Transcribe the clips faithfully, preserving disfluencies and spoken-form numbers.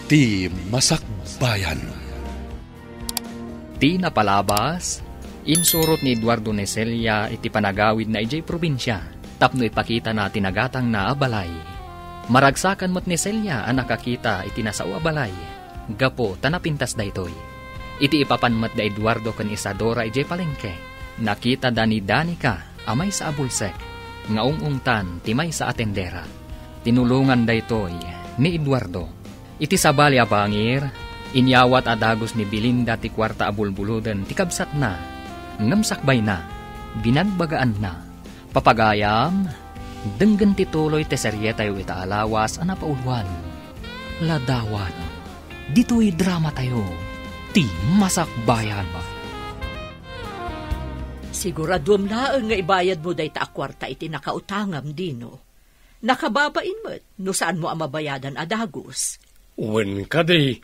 Ti Masakbayan. Ti napalabas, insurot ni Eduardo ni Celia iti panagawidna idiay probinsia tapno ipakitana ti nagatangna a balay. Maragsakan met ni Celia a nakakita iti nasao a balay gapu ta napintas daytoy. Iti ipapan met da Eduardo ken Isadora idiay palengke, nakitada ni Danica a maysa a bulsek nga ung-ungtan ti maysa a tendera. Tinulongan daytoy ni Eduardo. Iti sabali a bangir, inyawat a dagus ni Belinda ti kuarta a bulbuloden ti kabsatna, ngem sakbayna, binagbagaanna. Papagayam, denggen ti tuloy ti serietayo ita a lawas a napauluan. Ladawan, ditoy dramatayo, ti Masakbayan. Siguraduem laeng nga ibayadmo dayta a kuarta iti nakautangam, Dino. Nakababain met no saanmo a mabayadan a dagus. Wen kadi,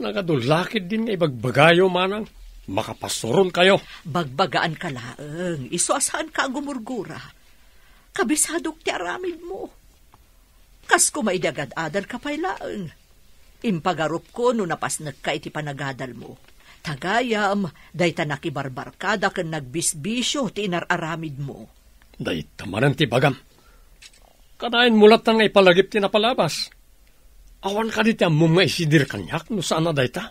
nagadu la ketdin nga ibagbagayo manang makapasuronkayo. Bagbagaanka laeng, isu a saanka a gumurgura. Kabisadok ti aramidmo. Kas koma idi agad-adarka pay laeng. Impagarupko no napasnekka iti panagadalmo. Ta gayam, dayta nakibarbarkada ken nagbisbisio ti inar-aramidmo. Dayta manen ti bagam. Kanayon mo latta nga ipalagip ti napalabas. Awan kadi ti ammom nga isidir kaniak no saan a dayta?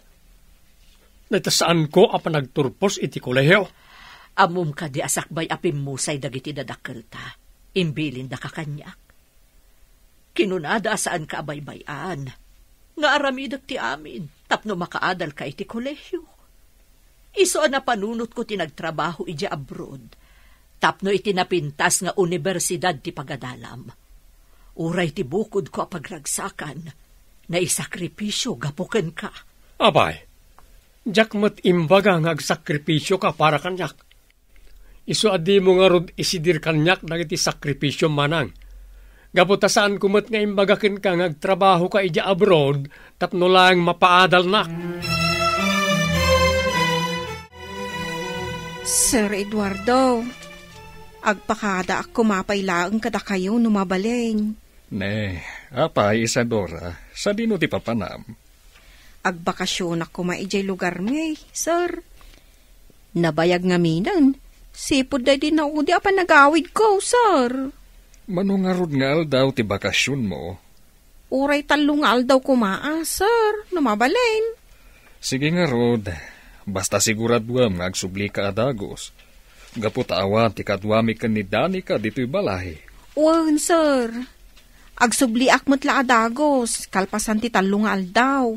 Dayta saanko a panagturpos iti kolehio. Ammom kadi a sakbay a pimmusay dagiti dadakkelta, imbilindaka kaniak. Kinunada a saanka a baybay-an, nga aramidek ti amin tapno makaadalka iti kolehio. Isu a napanunotko ti nagtrabaho idiay abroad, tapno iti napintas nga universidad ti pagadalam. Uray ti bukodko a pagragsakan, naisakripisio gapu kenka. Abay, diak met imbaga nga agsakripisioka para kaniak. Isu a dimo ngarud isidir kaniak dagiti sakripisiom manang. Gapu ta saanko met nga imbaga kenka nga agtrabahoka idiay abroad tapno laeng mapaadalnak. Sir Eduardo, agpakadaak koma pay laeng kadakayo no mabalin. Ne, apay, Isadora, sadino ti papanam? Agbakasionak koma idiay lugarmi, sir. Nabayag ngaminen, sipud daydi naudi a panagawidko, sir. Mano ngarud nga aldaw ti bakasionmo? Uray tallo nga aldaw koma, a, sir, no mabalin. Sige ngarud, basta siguraduem nga agsublika a dagus. Gapu ta awan ti kaduami ken ni Danica ditoy balay. Wen, sir. Agsubliak met la a dagus, kalpasan ti tallo nga aldaw.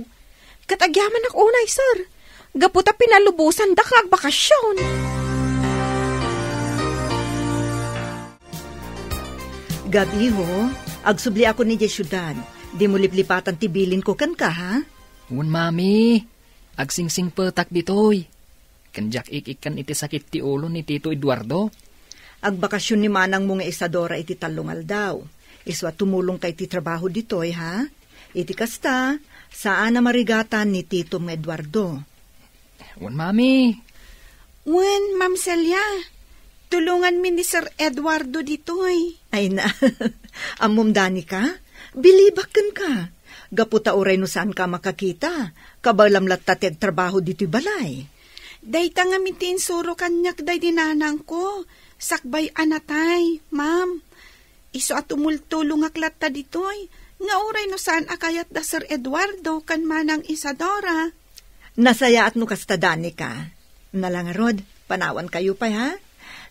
Ket agyamanak unay, sir. Gapu ta pinalubosandak nga agbakasion. Gabiho, agsubliakon idiay siudad. Dimo liplipatan ti bilinko kenka, ha? Wen, Mami. Agsingsingpetak ditoy. Ken diak ik-ikkan iti sakit ti ulo ni Tito Eduardo. Agbakasion ni manangmo nga Isadora iti tallo nga aldaw. Isu a tumulongka iti trabaho ditoy, ha? Iti kasta, saan a marigatan ni Titom nga Eduardo. Wen, Mami. Wen, Ma'am Celia. Tulonganmi ni Sir Eduardo ditoy. Ay na, ammom, Danica? Bilibak kenka. Gapu ta uray no saanka a makakita, kabaelam latta ti agtrabaho ditoy balay. Dayta ngamin ti insuro kaniak daydi nanangko, sakbay a natay, ma'am. Isu a tumultulongak latta ditoy, nga uray no saan a kayat da Sir Eduardo ken Manang Isadora. Nasayaat no kasta, Danica. Nala ngarud, panawankayo pay, ha?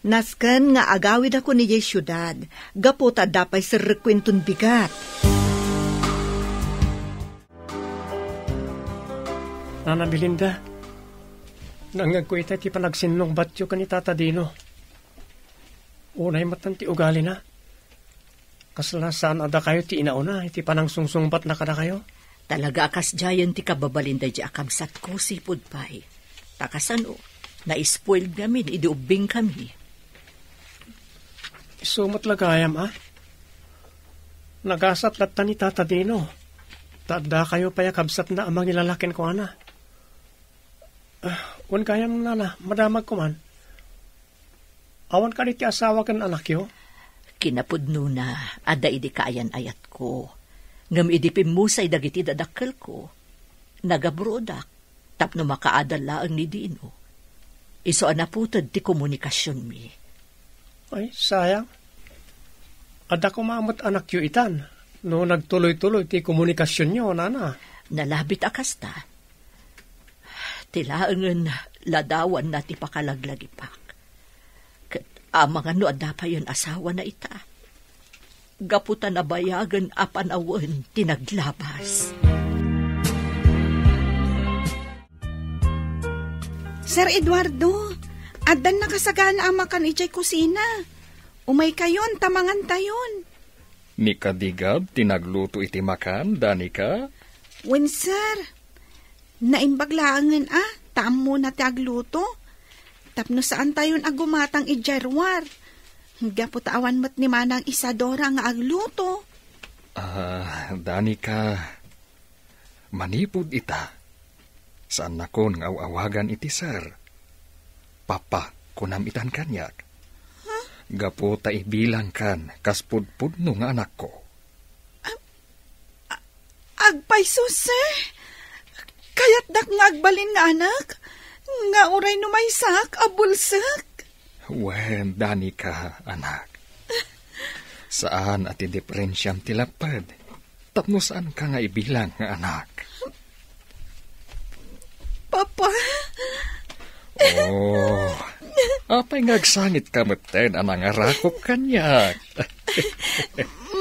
Nasken nga agawidakon idiay siudad, gapu ta adda pay serrekko inton bigat. Nana Belinda, nangngegko ita ti panagsinnungbatyo ken ni Tata Dino. Unay met ti ugalina. Kasla saan a dakayo ti inauna iti panangsungsungbatna kadakayo? Talaga a kasdiayen ti kababalin daydi a kabsatko, sipud pay. Ta kasano, na-spoiled ngamin idi ubbingkami. Isu met la gayam, a? Nagasat latta ni Tata Dino. Ta addakayo pay a kabsatna a mangilala kenkuana. Ah, wen gayam, nana, madamagko man. Awan kadi ti asawa ken anakyo? Kinapudnona, adda idi kaayan-ayatko. Ngem idi pimmusay dagiti dadakkelko, Nagabrodak tapno makaadal laeng ni Dino. Isu a naputed ti komunikasionmi. Ay, sayang. Adda koma met anakyo itan, no nagtuloy-tuloy ti komunikasionyo, nana. Nalabit a kasta. Ti laengen ladawanna ti pakalaglagipak. Ket amangan no adda payen asawana ita. Gapu ta nabayagen a panawen ti naglabas. Sir Eduardo, addan nakasagana a makan idiay kusina. Umaykayon, ta mangantayon. Ni Kadigab ti nagluto iti makan, Danica? Wen, sir. Naimbag laengen a, ta ammona ti agluto. Tapno saantayon a gumatang idiay ruar. Gapu ta awan met ni Manang Isadora nga agluto. Ah, Danica, manipud ita, saannakon nga aw-awagan iti sir. Papa, kunam itan kaniak. Huh? Gapu ta ibilangkan kas pudpudno nga anakko. A-, agpayso, sir. Kayatdak nga agbalin nga anak, nga uray no maysak a bulsek. Wen, Danica, anak. Saan a ti diferensiam ti lapped. Tapno saanka nga ibilang nga anak. Papa? Oh, apay nga agsangitka metten a nangarakop kaniak?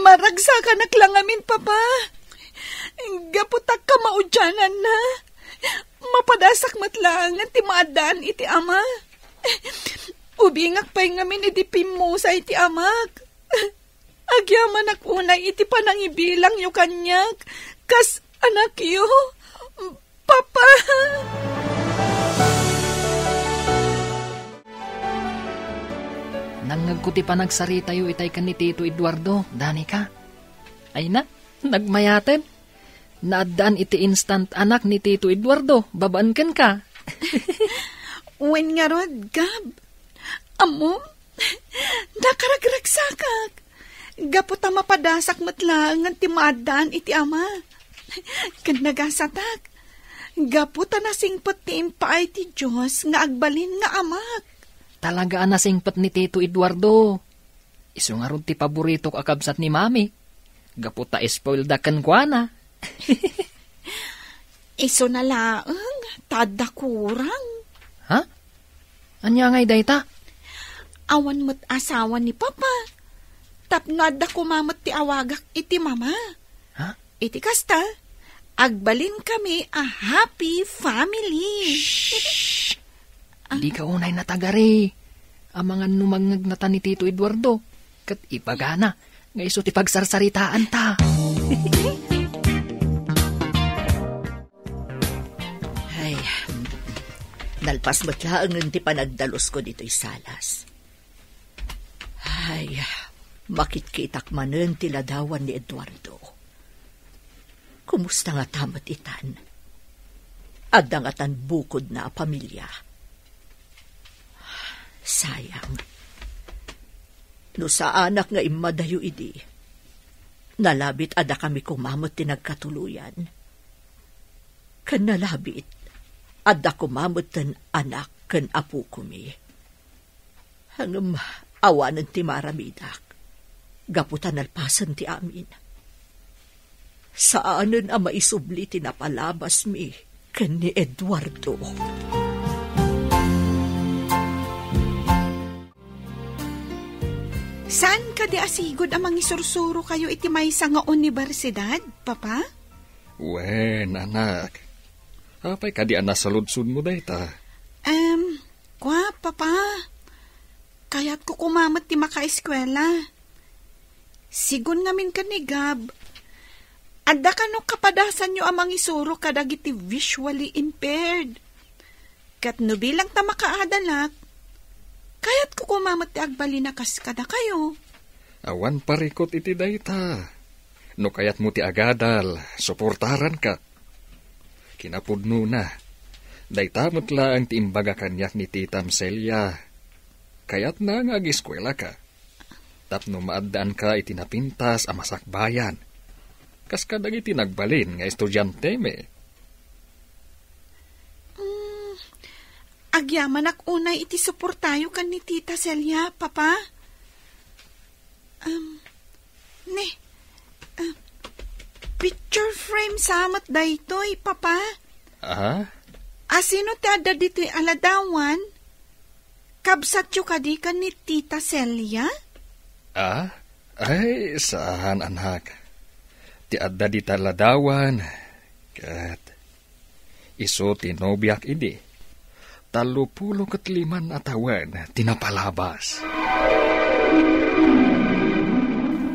Maragsakanak la ngamin, Papa. Gapu ta kamaudiananna, mapadasak met laengen ti maaddaan iti ama. Ubingak pay ngamin idi pimmusay ti amak. Agyamanak unay iti panangibilangyo kaniak kas anakyo, Papa. Nangngegko ti panagsaritayo itay ken ni Tito Eduardo, Danica. Ay na, nagmayaten. Naaddaan iti instant anak ni Tito Eduardo, babaen kenka. Wen ngarud, Gab. Ammom, nakaragragsakak. Gapu ta mapadasak met laengen ti maaddaan iti ama. Ken nagasatak, gapu ta nasingpet ti impaay ti Dios nga agbalin nga amak. Talaga a nasingpet ni Tito Eduardo. Isu ngarud ti paboritok a kabsat ni Mami. Gapu ta spoilda kenkuana. Isuna laeng ta adda kurang. Ha? Ania ngay dayta? Awan met asawa ni Papa. Tapno adda koma met ti awagak iti Mama. Ha? Iti kasta, agbalinkami a happy family. Shh! Ah. Dika unay natagari. Amangan no mangngegnatan ni Tito Eduardo. Ket ibagana nga isu ti pagsarsaritaanta. Ay, nalpas met laengen ti panagdalusko ditoy salas. Ay, makitkitak manen ti ladawan ni Eduardo. Kumusta ngata met itan? Adda ngatan bukodna a pamilia? Sayang. No saanak nga immadayo idi, nalabit a dakami koma met ti nagkatuloyan. Ken nalabit, adda koma metten anak ken apokomi. Ngem awanen ti maaramidak, gapu ta nalpasen ti amin. Saanen a maisubli ti napalabasmi ken ni Eduardo. Saan kadi a sigud a mangisursuro kayo iti maysa nga universidad, Papa? Wen, anak. Apay kadi a nasaludsodmo dayta? Em, kua, Papa. Kayatko koma met ti makaeskuela. Sigun ngamin ken ni Gab, adda kano kapadasanyo a mangisuro kadagiti visually impaired. Ket no bilang ta makaadalak, kayatko koma met ti agbalin a kas kadakayo. Awan parikut iti dayta. No kayatmo ti agadal, suportaranka. Kinapudnona, dayta met laeng ti imbaga kaniak ni Tita Celia. Kayatna nga agiskuelaka tapno maaddaanka iti napintas a masakbayan, kas kadagiti nagbalin nga estudiantemi. Agyamanak unay iti suportayo ken ni Tita Celia, Papa. Um, ne, ah, picture frame sa met daytoy, Papa. Ah? Asino ti adda ditoy a ladawan? Kabsatyo kadi ken ni Tita Celia? Ah? Ay, saan, anak. Ti adda dita ladawan, ket isu ti nobiak idi. Tallopulo ket liman a tawen ti napalabas.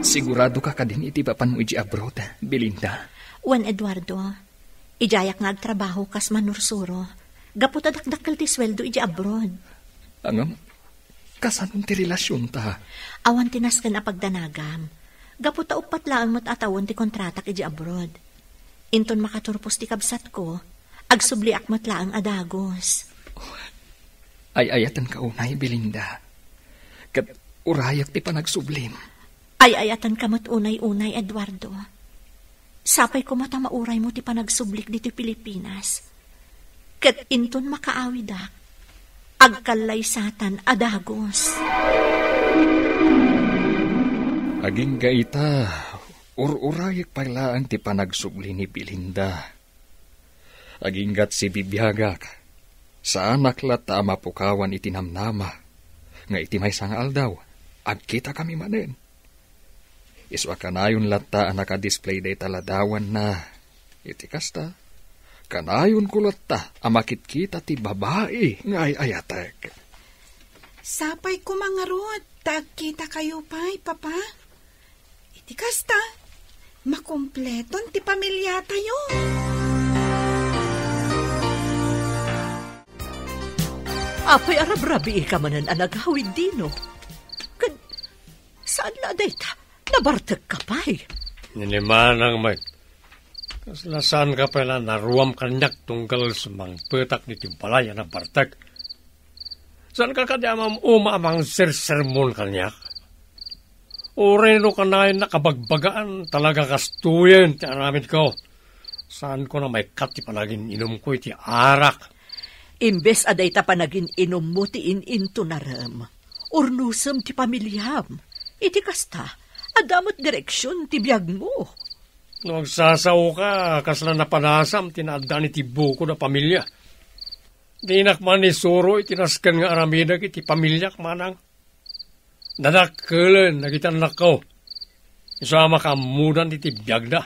Sigurado ka kadin iti papanmo iti abroad, Belinda? Wen, Eduardo. Idiayak nga agtrabaho kas manursuro, gapu ta dakdakkel ti sueldo iti abroad. Ngem, kasanon ti relasionta? Awan ti nasken a pagdanagam, gapu ta uppat laeng met a tawen ti kontratak iti abroad. Inton makaturpos ti kabsatko, agsubliak met laeng a dagus. Ay-ayatenka unay, Belinda. Ket urayek ti panagsublim. Ay-ayatenka met unay-unay, Eduardo. Sapay koma ta mauraymo ti panagsublik ditoy Pilipinas. Ket inton makaawidak, agkallaysatan a dagus. Agingga ita, ur-urayek pay laeng ti panagsubli ni Belinda. Aginggat sibibiagak, saanak latta a mapukawan iti namnama, nga iti maysa nga aldaw, agkitakami manen. Isu a kanayon latta a nakadisplay dayta ladawanna. Iti kasta, kanayonko latta a makitkita ti babai nga ay-ayatek. Sapay koma ngarud ta agkitakayo pay, Papa. Iti kasta, makumpleton ti pamiliatayo. Apay a rabrabiika manen a nagawid, Dino? Ken saan la dayta? Nabartekka pay? Ni Manang met. Kasla saanka pay la naruam kaniak tunggal sumangpetak ditoy balay a nabartek. Saanka kadi a mam-uma a mangsersermon kaniak? Uray no kanayon a kabagbagaan, talaga kastoyen ti aramidko. Saanko a maikkat ti panagin-inumko iti arak. Imbes a dayta panagin-inummo ti in-intunarem, urnosem ti pamiliam. Iti kasta, adda met direksion ti biagmo. No agsasaoka, kasla napanasam ti naaddaan iti bukod a pamilia. Dinak manisuro iti nasken nga aramidek iti pamiliak, Manang. Nadakkelen dagiti annakko. Isu a makaammodan iti biagda.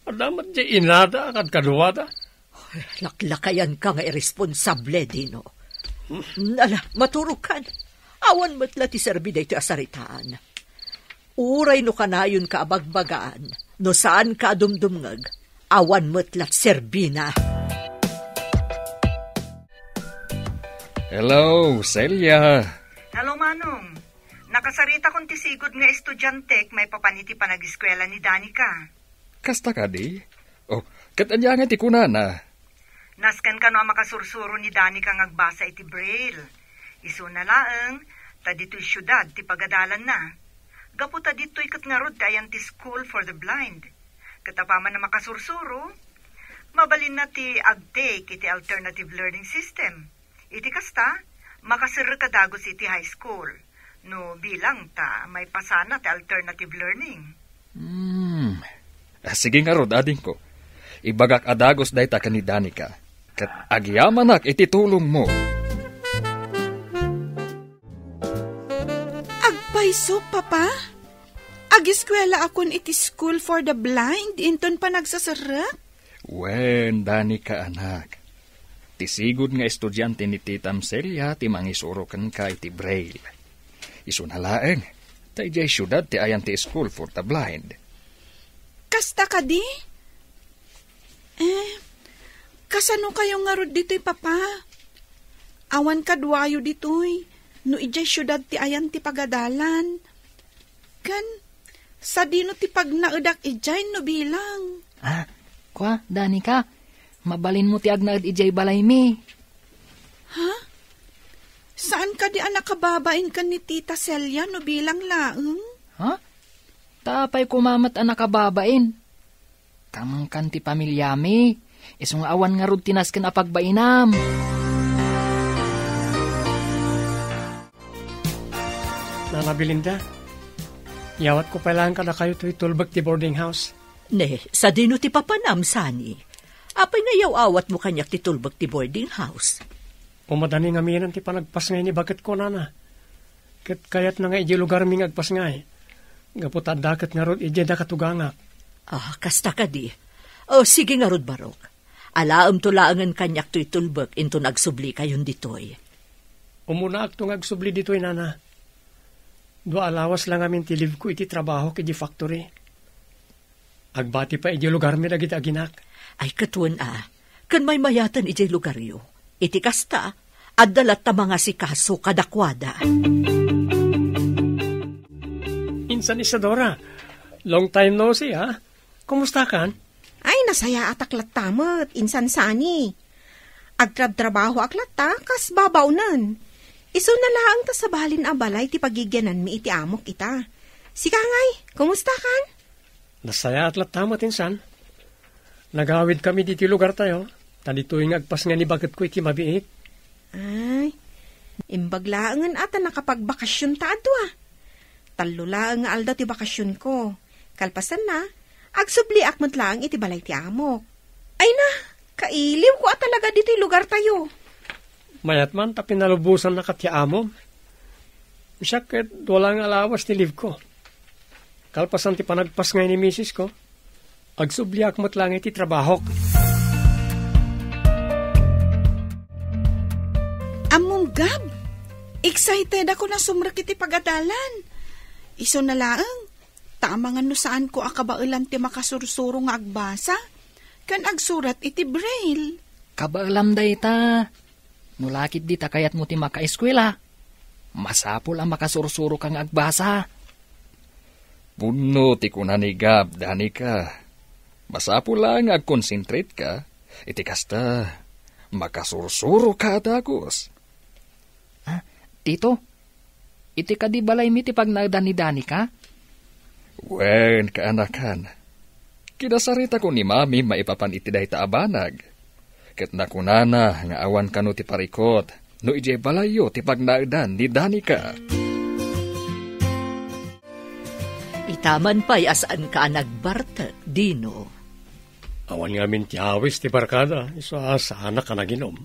Adda met diay inada a kadkaduada. Ay, laklakayanka nga irresponsable, Dino. Ala, maturogkan. Awan met la ti serbi daytoy a saritaan. Uray no kanayonka a bagbagaan, no saanka a dumdumngeg, awan met la ti serbina. Hello, Celia. Hello, Manong. Nakasaritakon ti sigud nga estudiantek maipapan iti panagiskuela ni Danica. Kasta kadi? Oh, ket ania ngay ti kunana? Nasken kano a makasursuro ni Danica nga agbasa iti Braille. Isuna laeng, ta ditoy siudad ti pagadalanna. Gapu ta ditoy ket ngarud ti ayan ti School for the Blind. Ket apaman a makasursuro, mabalinna ti agtake iti alternative learning system. Iti kasta, makaserrek a dagus iti high school, no bilang ta maipasana ti alternative learning. Hmm. Ah, sige ngarud, adingko. Ibagak a dagus dayta ken ni Danica. Ket agyamanak iti tulongmo. Agpayso, Papa? Agiskuelaakon iti School for the Blind inton panagsaserrek? Wen, Danica, anak. Ti sigud nga estudiante ni Titam Celia ti mangisuro kenka iti Braille. Isuna laeng, ta idiay siudad ti ayan ti School for the Blind. Kasta kadi? Eh, kasano kayo ngarud ditoy, Papa? Awan kaduayo ditoy, no idiay siudad ti ayan ti pagadalan. Ken, sadino ti pagnaedak idiay no bilang? Ah, kua, Danica, mabalinmo ti agnaed idiay balaymi. Ha? Saan kadi a nakababain ken ni Tita Celia no bilang laeng? Ha? Ta apay koma met a nakababain? Kamangkan ti pamiliami, isu nga awan ngarud ti nasken a pagbainam. Nana Belinda, iyawatko pay laeng kadakayo toy tulbek ti boarding house. Ne, sadino ti papanam, Sani? Apay nga iyaw-awatmo kaniak ti tulbek ti boarding house? Umadani ngamin ti panagpasngay ni baketko, nana. Ket kayatna nga idiay lugarmi nga agpasngay. Gapu ta adda ket ngarud idiay da katugangak. Ah, kasta kadi. O, sige ngarud, Barok. Alaemto laengen kaniak toy tulbek inton agsublikayon ditoy. Umunaakto nga agsubli ditoy, nana. Dua a lawas la ngamin ti leave ko iti trabahok iti factory. Agbati pay idiay lugarmi dagiti aginak. Ay, ket wen a, ken maymayaten idiay lugaryo. Iti kasta, adda latta mangasikaso kadakuada. Insan Isadora, long time no see, ha? Kumusta kan? Ay, nasayaatak latta met, insan Sani. Agtrabtrabahoak latta, kas babaonen. Isuna laeng ta sabalin a balay ti pagigiananmi iti amok ita. Sika ngay, kumusta kan? Nasayaat latta met, insan. Nagawidkami ditoy lugartayo, ta ditoy nga agpasngay ni baketko iti mabiit. Ay, imbag laengen a ta nakapagbakasionta a dua. Tallo laeng nga aldaw ti bakasionko. Kalpasanna, agsubliak met laeng iti balay ti amok. Ay na, kailiwko a talaga ditoy lugartayo. Mayat man ta pinalubosannaka ti amom. Siak ket dua laeng a lawas ti leave ko. Kalpasan ti panagpasngay ni misis ko, agsubliak met laeng iti trabahok. Ammom, Gab, excited ako a sumrek iti pagadalan. Isuna laeng, ta amangan no saanko a kabaelan ti makasursuro nga agbasa ken agsurat iti braille. Kabaelam dayta. No la ketdi ta kayatmo ti makaeskuela, masapul a makasursuroka nga agbasa. Pudno ti kuna ni Gab, Danica. Masapul la nga agkonsentrate ka. Iti kasta, makasursuroka a dagus. Ah, Tito, iti kadi balaymi ti pagnaedan ni Danica? Wen, kaanakan. Kinasaritako ni Mami maipapan iti dayta a banag. Ket nakunana nga awan kano ti parikut no idiay balayyo ti pagnaedan ni Danica. Itaman pay a saanka a nagbartek, Dino. Awan ngamin ti awis ti barkada, isu a saanak a naginom.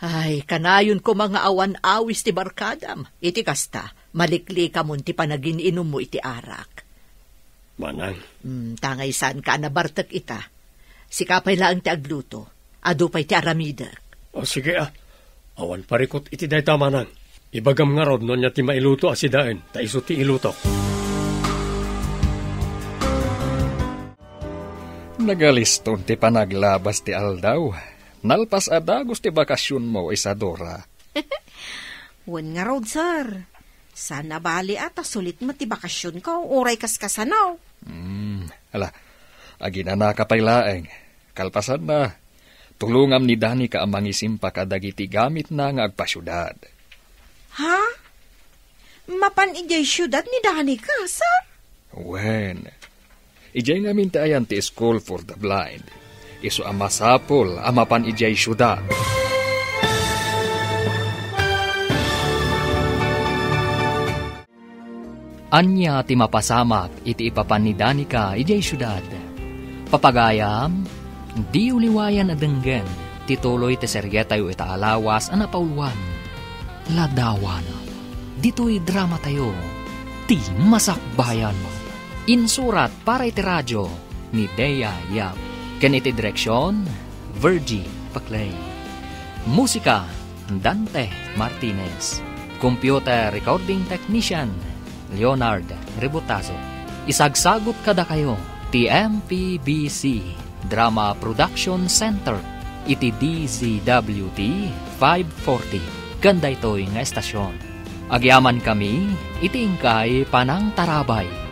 Ay, kanayon koma nga awan awis ti barkadam. Iti kasta, maliklikamon ti panagin-inummo iti arak. Manang. Hmm, tangay saanka a nabartek ita. Sika pay laeng ti agluto. Adu pay ti aramidek. O, sige, ah. Awan parikut iti dayta, Manang. Ibagam ngarud no ania ti mailuto a sidaen, ta isu ti ilutok. Nagaliston ti panaglabas ti aldaw. Nalpas a dagus ti bakasionmo, Isadora. Wen ngarud, sir. Saan a bali a ta sulit met ti bakasionko, uray kaskasano. Hmm, ala, aginanaka pay laeng. Kalpasanna, tulongam ni Danica a mangisimpa kadagiti gamitna nga agpasiudad. Ha? Mapan idiay siudad ni Danica, sir? Wen, idiay ngamin ti ayan ti School for the Blind. Isu a masapul a mapan idiay siudad. Ania ti mapasamak iti ipapan ni Danica idiay siudad? Papagayam, diyo liwayan a denggen ti tuloy ti serietayo ita a lawas a napauluan, Ladawan. Ditoy dramatayo, ti Masakbayan. Insurat para iti radio ni Dea Yap. Ken iti direksion, Virgie Paclay. Musika, Dante Martinez. Computer recording technician, Leonard Rebotazo. Isagsagut kadakayo ti M P B C Drama Production Center iti D Z W T five forty ken daytoy nga estasion. Agyamankami iti inkay panangtarabay.